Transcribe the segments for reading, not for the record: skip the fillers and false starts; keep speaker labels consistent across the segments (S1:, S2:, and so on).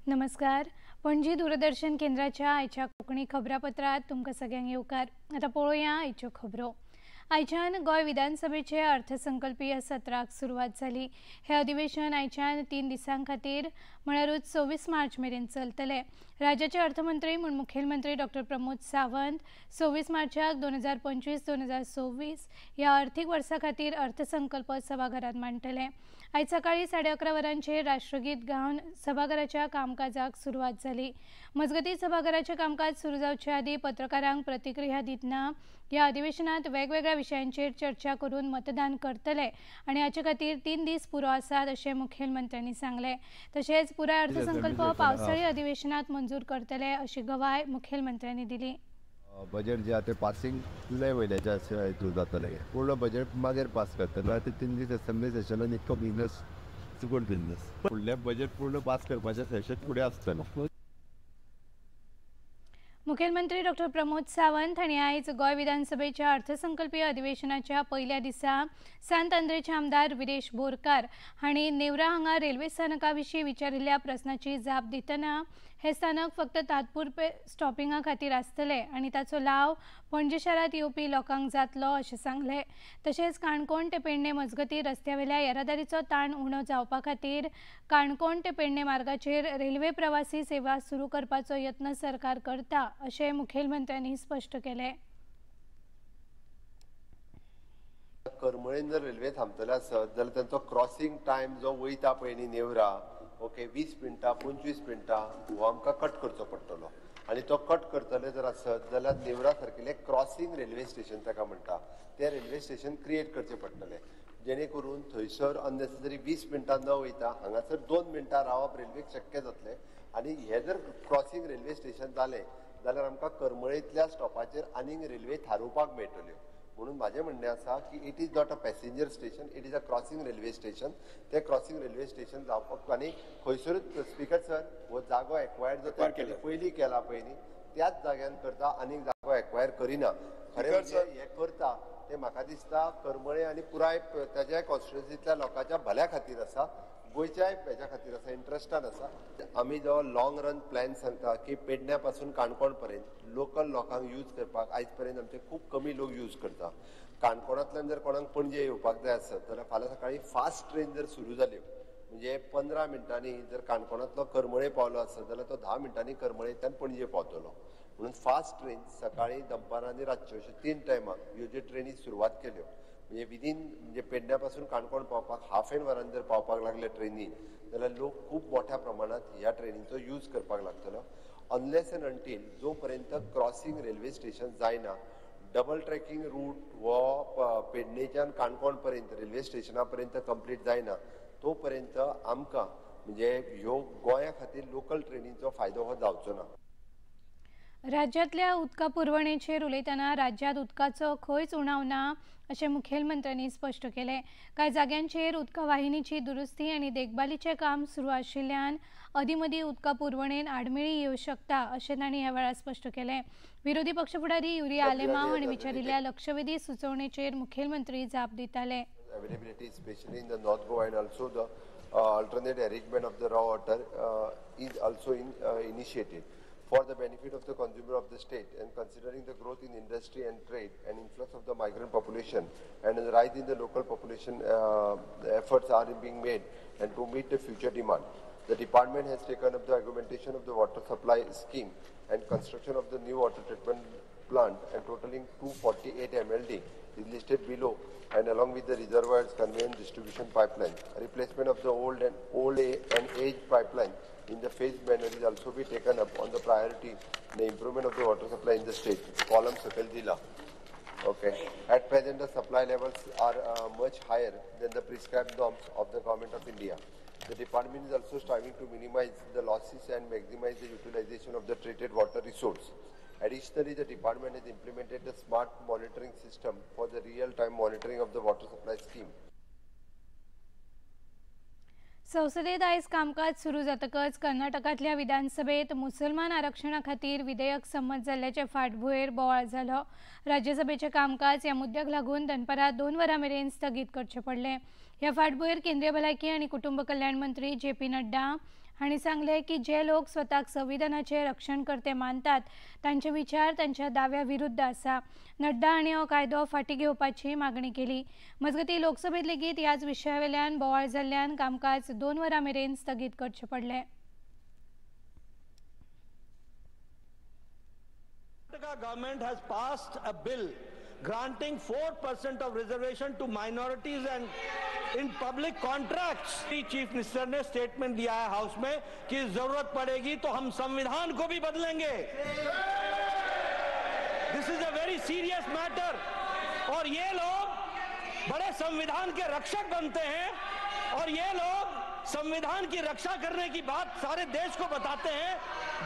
S1: नमस्कार, पणजी दूरदर्शन केंद्राच्या आयच्या कोंकणी खबरापत्रात तुमकां सगळ्यांक येवकार। आतां पळोवया आयच्यो खबरो। आयच्यान गोंय विधानसभेचे अर्थसंकल्पीय सत्राक सुरवात जाली। हे अधिवेशन आयच्यान 3 दिसां खातीर म्हळ्यारूच 26 मार्च मेरेन चलतले। राज्याचे अर्थमंत्री म्हूण मुखेलमंत्री डॉक्टर प्रमोद सावंत 26 मार्चाक 2025-2026 ह्या अर्थीक वर्सा खातीर अर्थसंकल्प सभाघरांत मांडटले। आयज सकाळी 11:30 वरांचेर राष्ट्रगीत गावन सभाघराच्या कामकाजाक सुरवात जाली। मजगतीं सभाघराचें कामकाज सुरू जावचे आदीं पत्रकारांक प्रतिक्रिया दितना ह्या अधिवेशनात वेगवेगळ्या विशयांचेर चर्चा करून मतदान करतले आनी हाचे खातीर 3 दीस पुरो आसात अशें मुखेलमंत्र्यांनी सांगलें। तशेंच पुराय अर्थसंकल्प पावसाळी अधिवेशनात मंजूर करतले अशी गवाय मुखेलमंत्र्यांनी दिली।
S2: बजेट जे आतां पासिंग जुलय म्हयन्याच्या हितून जातलें, पूर्ण बजेट मागीर पास करतले। आतां 3 दीस असेंब्ली सेशनान इतको बिजनस गुड बिजनस फुडलें बजेट पूर्ण पास करपाचें सेशन फुडें आसतलें।
S1: मुखेलमंत्री डॉक्टर प्रमोद सावंत हांणी आयज गोंय विधानसभेच्या अर्थसंकल्पीय अधिवेशनाच्या पयल्या दिसा सांत आंद्रेचे आमदार विरेश बोरकार हांणी नेवरा हांगा रेल्वे स्थानका विशीं विचारिल्ल्या प्रस्नाची जाप दितना हे स्थानक फक्त तात्पुरते स्टॉपिंगा खातीर आसतले आनी ताचो लाव पणजे शारांत येवपी लोकांक जातलो अशें सांगलें। तशेंच काणकोण ते पेडणे मजगतीं रस्त्यावेल्या येरादारीचो ताण उणो जावपा खातीर काणकोण ते पेडणे मार्गाचेर रेल्वे प्रवासी सेवा सुरू करपाचो यत्न सरकार करता अशें मुखेलमंत्र्यांनी स्पश्ट केलें।
S2: करमळेन जर रेल्वे थांबतले आसत जाल्यार तांचो क्रॉसिंग टायम जो वयता पळय न्ही नेवरा, ओके, 20 मिनटां 25 मिनटां हो आमकां कट करचो पडटलो आनी तो कट करतले जर आसत जाल्यार नेवरा सारकिल्लें क्रॉसिंग रेल्वे स्टेशन ताका म्हणटा तें रेल्वे स्टेशन क्रिएट करचें पडटलें, जेणे करून थंयसर अननेसेसरी 20 मिनटां न वयता हांगासर 2 मिनटां रावप रेल्वेक शक्य जातलें। आनी हें जर क्रॉसिंग रेल्वे स्टेशन जालें जाल्यार आमकां करमळेंतल्या स्टॉपाचेर आनीक रेल्वे थारोवपाक मेळटल्यो। म्हणून म्हाजें म्हणणें आसा की it is not a passenger station, it is a crossing railway station. तें क्रॉसिंग रेल्वे स्टेशन जावपाक आनी खंयसरूच स्पीकर सर हो जागो एक्वायर्ड जो पयलीं केला पळय न्ही त्याच जाग्यान करता, आनीक जागो एक्वायर करिना। खरें म्हणजे हें करता तें म्हाका दिसता करमळे आनी पुराय ताज्या कॉन्स्टिट्युएन्सींतल्या लोकांच्या भल्या खातीर आसा, गोंयच्याय हेज्या खातीर आसा, इंट्रस्टान आसा। आमी जो लॉंग रन प्लॅन सांगता की पेडण्या पासून काणकोण पर्यंत लोकल लोकांक यूज करपाक आयज पर्यंत आमचे खूब कमी लोक यूज करता। काणकोणांतल्यान जर कोणाक पणजे येवपाक जाय आसत जाल्यार फाल्यां सकाळीं फास्ट ट्रेन जर सुरू जाल्यो म्हणजे 15 मिनटांनी जर काणकोणांतलो करमळे पावलो आसत जाल्यार तो 10 मिनटांनी करमळेंतल्यान पणजे पावतलो। म्हणून फास्ट ट्रेन सकाळीं, दनपारां आनी रातच्यो अश्यो 3 टायमाक ह्यो ज्यो ट्रेनी सुरवात केल्यो म्हणजे विदीन म्हणजे पेडण्या पासून काणकोण पावपाक हाफ एन वरान जर पावपाक लागले ट्रेनी जाल्यार लोक खूब मोठ्या प्रमाणात ह्या ट्रेनीचो यूज करपाक लागतलो। अनलेस एंड अंटील जो पर्यंत क्रॉसिंग रेल्वे स्टेशन जायना, डबल ट्रॅकिंग रूट हो पेडणेच्यान काणकोण पर्यंत रेल्वे स्टेशना पर्यंत कंप्लीट जायना तो पर्यंत आमकां म्हणजे ह्यो गोंया खातीर लोकल ट्रेनीचो फायदो हो जावचो ना।
S1: राज्यांतल्या उदका पुरवणेचेर उलयतना राज्यांत उदकाचो खंयच उणाव ना अशें मुखेलमंत्र्यांनी स्पश्ट केलें। कांय जाग्यांचेर उदका वाहिनीची दुरुस्ती आनी देखभालीचें काम सुरू आशिल्ल्यान अदींमदीं उदका पुरवणेन आडमेळी येवं शकता अशें तांणी ह्या वेळार स्पश्ट केलें। विरोधी पक्ष फुडारी युरी आलेमाव हांणी विचारिल्ल्या लक्षवेधी सुचोवणेचेर मुखेलमंत्री जाप दिताले।
S2: Availability especially in the North Goa and also the alternate arrangement of the raw water is also initiated for the benefit of the consumer of the state and considering the growth in industry and trade and influx of the migrant population and the rise in the local population, efforts are being made and to meet the future demand. The department has taken up the augmentation of the water supply scheme and construction of the new water treatment plant and totaling 248 MLD is listed below, and along with the reservoirs, conveyance, distribution pipeline. Replacement of the old and aged pipeline in the phased manner is also be taken up on the priority in the improvement of the water supply in the state. Column Sakal Jila. Okay. At present, the supply levels are much higher than the prescribed norms of the Government of India. The department is also striving to minimize the losses and maximize the utilization of the treated water resource. Additionally, the department has implemented the smart monitoring system for the real-time monitoring of the water supply scheme.
S1: संसदेत आयज कामकाज सुरू जातकच कर्नाटकांतल्या विधानसभेत मुसलमान आरक्षणा खातीर विधेयक संमत जाल्ल्याचे फाटभुंयेर बोवाळ जालो। राज्यसभेचें कामकाज ह्या मुद्द्याक लागून दनपारां 2 वरां मेरेन स्थगीत करचें पडलें। ह्या फाटभुंयेर केंद्रीय भलायकी आनी कुटुंब कल्याण मंत्री जे पी नड्डा हांणी सांगलें की जे लोक स्वताक संविधानाचे रक्षणकर्ते मानतात तांचे विचार तांच्या दाव्या विरुद्ध आसा। नड्डा हांणी हो कायदो फाटीं घेवपाची मागणी केली। मजगतीं लोकसभेत लेगीत ह्याच विशयावेल्यान बोवाळ जाल्ल्यान कामकाज 2 वरां मेरेन स्थगीत करचें पडलें।
S3: Government has passed a bill granting 4% of reservation to minorities and in public contracts. Chief minister ने स्टेटमेंट दिया है हाउस में कि जरूरत पड़ेगी तो हम संविधान को भी बदलेंगे। This is a very serious matter. और ये लोग बड़े संविधान के रक्षक बनते हैं और ये लोग संविधान की रक्षा करने की बात सारे देश को बताते हैं,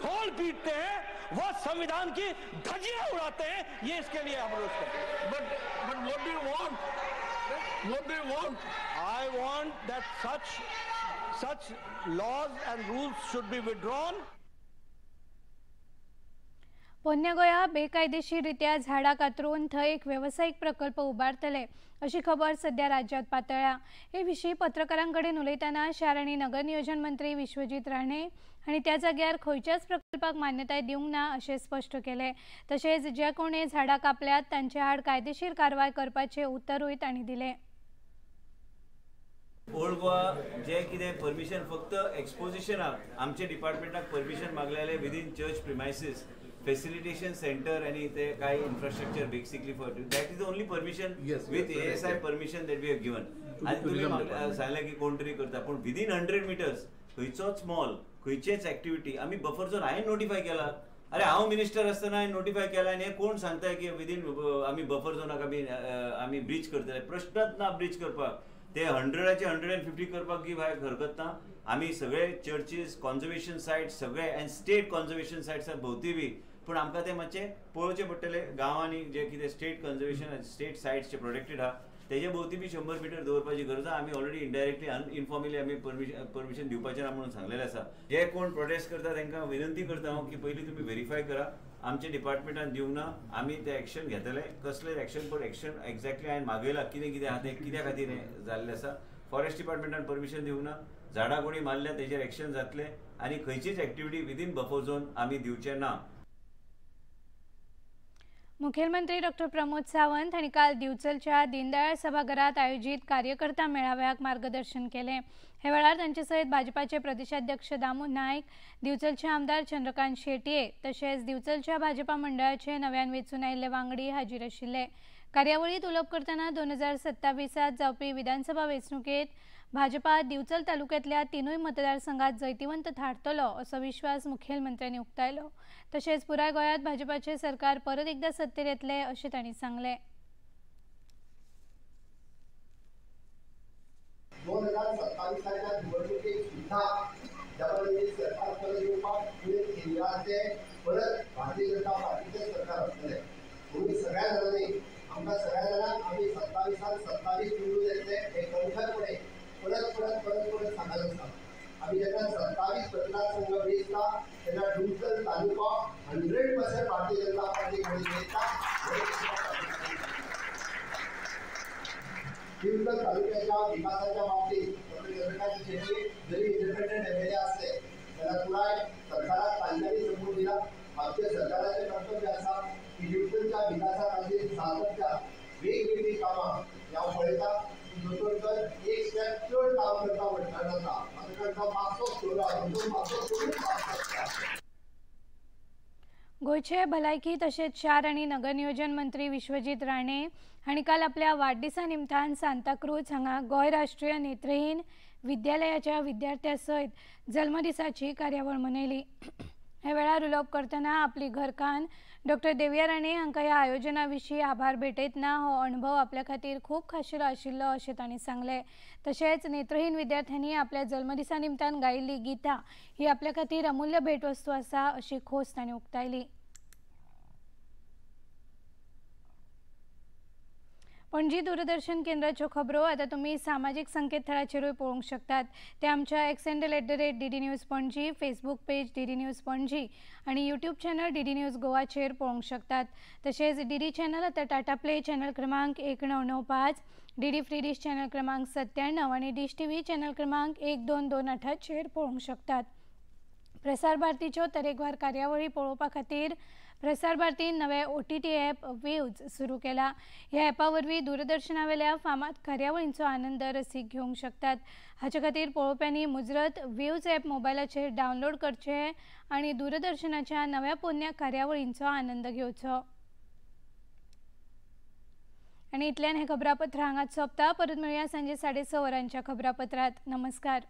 S3: ढोल पीटते हैं, वह संविधान की धज्जियां उड़ाते हैं। ये इसके लिए हम विरोध करते हैं।
S4: But what do you want? What do you want?
S3: I want that such laws and rules should be withdrawn.
S1: पोन्न्या गोंया बेकायदेशीर रित्या झाडां कातरून थंय एक वेवसायीक प्रकल्प उबारतले अशी खबर सध्या राज्यांत पातळ्ळ्या। हे विशीं पत्रकारां कडेन उलयतना शार आनी नगर नियोजन मंत्री विश्वजीत राणे हांणी त्या जाग्यार खंयच्याच प्रकल्पाक मान्यताय दिवंक ना अशें स्पश्ट केलें। तशेंच जे कोणे झाडां कापल्यात तांचे आड कायदेशीर कारवाय करपाचें उतरूय तांणी दिलें।
S5: ओल्ड गोवा जे कितें परमिशन फक्त एक्सपोजिशनाक आमच्या डिपार्टमेंटाक permission मागलेलें within church premises facilitation centre आणि ते काय infrastructure basically for that is only permission with ASI permission that we have given. आणि तुम्ही सांगलें की कोण तरी करता, पूण विदीन 100 मिटर्स खंयचोच मॉल खंयचेच एक्टिविटी आमी बफर झोन हांवें नोटिफाय केला। अरे हांव मिनिस्टर आसतना हांवें नोटिफाय केला आनी हें कोण सांगता की विदीन आमी बफर झोनाक आमी ब्रीच करतले? प्रश्नच ना ब्रीच करपाक। ते 100 150 करपाक की भायर हरकत ना। आमी सगळे चर्चीस कॉन्जर्वेशन सायट्स सगळे अँड स्टेट कॉन्जर्वेशन सायट्स भोवती बी, पूण आमकां तें मातशें पळोवचें पडटलें। गांवांनी जे कितें स्टेट कन्जर्वेशन स्टेट सायट्स जे प्रोटेक्टेड आहा तेजे भोवती बी 100 मिटर दवरपाची गरज आहा। आमी ऑलरेडी इनडायरेक्टली इनफॉर्मली आमी परमिशन दिवपाचें ना म्हणून सांगलेलें आसा। जे कोण प्रोटेस्ट करता तांकां विनंती करता हांव की पयलीं तुमी व्हेरीफाय करा, आमच्या डिपार्टमेंटान दिवंक ना, आमी तें एक्शन घेतले। कसलें एक्शन पण एक्शन एक्झॅक्टली हांवें मागयलां कितें कितें आहा तें कित्या खातीर हें जाल्लें आसा। फॉरेस्ट डिपार्टमेंटान परमिशन दिवंक ना, झाडां कोणी मारल्या तेजेर एक्शन जातलें आनी खंयचीच एक्टिविटी विदीन बफर झोन आमी दिवचे ना।
S1: मुखेलमंत्री डॉक्टर प्रमोद सावंत हांणी काल दिवचलच्या दीनदयाळ सभाघरात आयोजित कार्यकर्ता मेळाव्याक मार्गदर्शन केलें। हे वेळार तांचे सयत भाजपाचे प्रदेशाध्यक्ष दामू नायक, दिवचलचे आमदार चंद्रकांत शेटये तशेंच दिवचलच्या भाजपा मंडळाचे नव्यान वेंचून आयिल्ले वांगडी हाजीर आशिल्ले। कार्यावळींत उलोवप करतना 2027 जावपी विधानसभा वेंचणुकेंत भाजपा दिवचल तालुक्यांतल्या 3 मतदारसंघात जैतिवंत थारतलो असो विश्वास मुखेलमंत्र्यांनी उक्तायलो। तशेंच पुराय गोंयांत भाजपाचे सरकार परत एकदा सत्तेर येतले अशें तांणी सांगलें।
S6: 2027 निवडणुकेक सुद्धा डबल सरकार परत येवपाक केंद्राचे परत भारतीय जनता पार्टीचे सरकार आसतलें। म्हणून सगळ्या जाणांनी आमकां सगळ्या जाणांक आमी 27 निवडून येतले हे कणखरपणे परत परत परत परत सांगत आसता। आमी जेन्ना 27 मतदारसंघ वेंचता तेन्ना दिवचल तालुका 100% भारतीय जनता पार्टी कडेन येता। दिवचल तालुक्याच्या विकासाच्या बाबतीत डॉक्टर चंद्रकांत शेट्ये जरी इंडिपेंडंट एमएलए आसले जाल्यार पुराय सरकाराक तांच्यांनी सपोर्ट दिला। आमच्या सरकाराचें कर्तव्य आसा की दिवचलच्या विकासा खातीर सातत्यान वेगवेगळीं कामां हांव पळयता की दोतोर एक स्टेप चड काम करता म्हणटा जाता। म्हाका करता मातसो सोडा दोतोर मातसो सोडून काम करता।
S1: गोंयचे भलायकी तशेंच शार आनी नगर नियोजन मंत्री विश्वजीत राणे हांणी काल आपल्या वाडदिसा निमतान सांताक्रूज हांगा गोंय राष्ट्रीय नेत्रहीन विद्यालयाच्या विद्यार्थ्यां सयत जल्मदिसाची कार्यावळ मनयली। ह्या वेळार उलोवप करतना आपली घरकान्न डॉक्टर देविया राणे हांकां ह्या आयोजना विशीं आभार भेटयतना हो अणभव आपल्या खातीर खूब खाशेलो आशिल्लो अशें तांणी सांगलें। तशेंच नेत्रहीन विद्यार्थ्यांनी आपल्या जल्मदिसा निमतान गायिल्ली गितां ही आपल्या खातीर अमूल्य भेटवस्तू आसा अशी खोस तांणी उक्तायली। पणजी दूरदर्शन केंद्राच्यो खबरो आतां तुमी सामाजीक संकेतथळाचेरूय पळोवंक शकतात। ते आमच्या X handle @DD News Panaji, Facebook page DD News Panaji आनी यूट्यूब चॅनल डीडी न्यूज गोवाचेर पळोवंक शकतात। तशेंच डीडी चॅनल आतां टाटा प्ले चॅनल क्रमांक 1995, डीडी फ्री डिश चॅनल क्रमांक 97 आनी डिश टीव्ही चॅनल क्रमांक 1228 पळोवंक शकतात। प्रसार भारतीच्यो तरेकवार कार्यावळी पळोवपा खातीर प्रसार भारतीन नवे OTT app वेव्ज सुरू केला. ह्या ॲपा वरवीं दूरदर्शनावेल्या फामाद कार्यावळींचो आनंद रसीक घेवंक शकतात. हाचे खातीर पळोवप्यांनी मुजरत वेव्ज ॲप मोबायलाचेर डावनलोड करचें आनी दूरदर्शनाच्या नव्या पोन्न्या कार्यावळींचो आनंद घेवचो. आनी इतल्यान हें खबरापत्र हांगाच सोंपता. परत मेळया सांजे 6:30 वरांच्या खबरापत्रांत. नमस्कार.